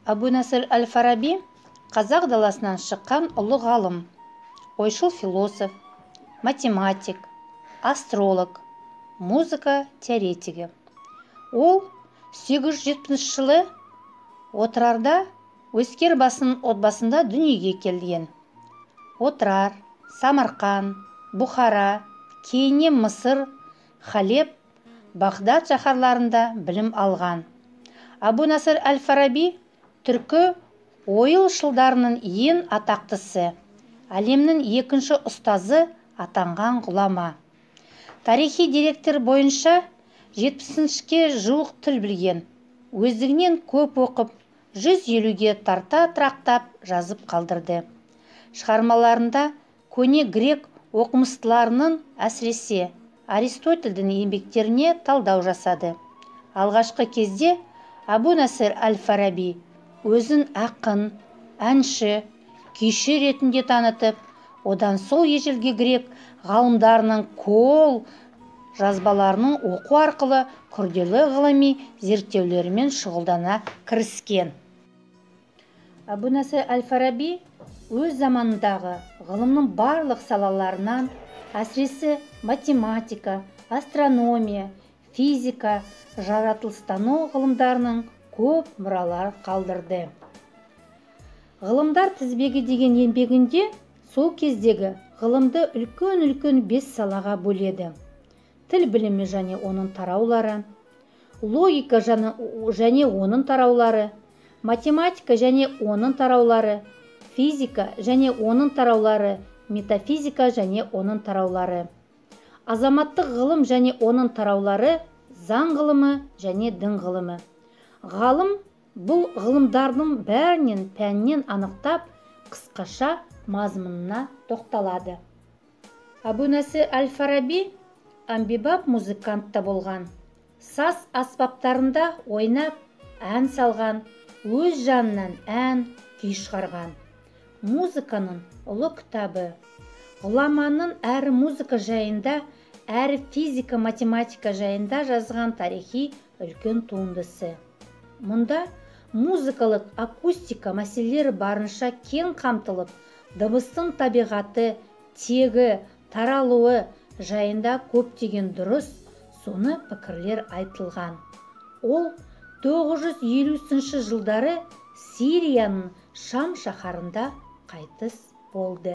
Әбу Насыр әл-Фараби қазақ даласынан шыққан ұлы ғалым, ойшыл философ, математик, астролог, музыка теоретигі. Ол 870 жылы Отырарда Өскербасының отбасында дүниеге келген. Отырар, Самарқан, Бұхара, кейіннен Мысыр, Халеп, Бағдат шаһарларында білім алған. Әбу Насыр әл-Фараби түркі ойшылдарының ең атақтысы, әлемнің екінші ұстазы атанған ғұлама. Тарихи деректер бойынша 70-ке жуық тіл білген, өздігінен көп оқып, 150-ге тарта трактат жазып қалдырды. Шығармаларында көне грек оқымыстыларының, әсіресе Аристотельдің еңбектеріне талдау жасады. Алғашқы кезде Әбу Насыр әл-Фараби өзін ақын, әнші, күйші ретінде танытып, одан сол ежелгі грек ғалымдарының қол жазбаларын оқу арқылы күрделі ғылыми зерттеулермен шұғылдана кіріскен. Әбу Насыр әл-Фараби өз заманындағы ғылымның барлық салаларынан, әсіресе математика, астрономия, физика, жаратылыстану ғылымдарының көп мұралар қалдырды. Ғылымдар тізбегі деген еңбегінде сол кездегі ғылымды үлкен-үлкен 5 салаға бөледі. Тіл білімі және оның тараулары, логика және оның тараулары, математика және оның тараулары, физика және оның тараулары, метафизика және оның тараулары, азаматтық ғылым және оның тараулары, заң ғылымы және дін ғылымы. Ғалым бұл ғылымдардың бәрінен пәннен анықтап, қысқаша мазмұнына тоқталады. Әбу Насыр әл-Фараби әмбебап музыкант та болған. Саз аспаптарында ойнап, ән салған, өз жанынан ән, күй шығарған. Музыканың ұлы кітабы. Ғұламаның әрі музыка жайында, әрі физика, математика жайында жазған тарихи үлкен туындысы. Мұнда музыкалық акустика мәселелері барынша кең қамтылып, дыбыстың табиғаты, тегі, таралуы жайында көптеген дұрыс, соны пікірлер айтылған. Ол 950 жылдары Сирияның Шам шаһарында қайтыс болды.